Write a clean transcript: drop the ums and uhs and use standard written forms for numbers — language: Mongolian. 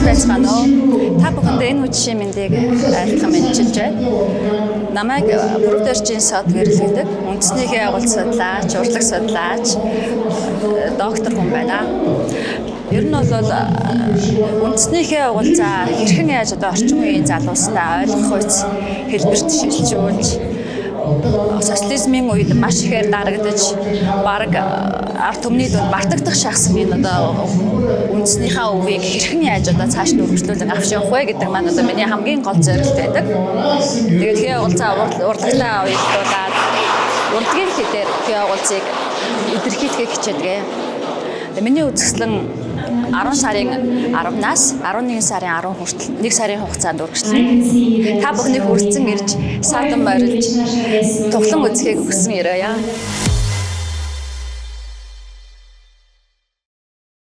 Байцгаана уу? Та бүхэндээ энэ үдшийн мэндийг айлтган мэндчилж байна. Намайг Бүрдэрчийн сод гэрэл гэдэг. Үндэснийхээ агуул судлаач, урлаг судлаач, доктор хүн байна. Ер нь бол үндэснийхээ угуулзаа хэрхэн яаж одоо орчин үеийн залуустаа ойлгох үс хэлбэрт шилжүүлж, социализмын үед маш ихээр дарагдаж, бараг ард түмний дунд мартагдах шахсан энэ одоо үндэснийхээ өвийг хэрхэн яаж одоо цааш нь үргэлжлүүлэн авч явах вэ гэдэг маань одоо миний хамгийн гол зорилт байдаг. Тэгээд хээ уулзаа урлагтаа уялдуулаад урлагийн хэдээр хээ уулзыг илэрхийлэхийг хичээдэг. Миний үзэсгэлэн 10 сарын 10-наас 11 сарын 10 хүртэл 1 сарын хугацаанд үргэлжлэнэ. Та бүхнийг хүрэлцэн ирж, садан морилж, тухлан үзэхийг хүсэн ирээе.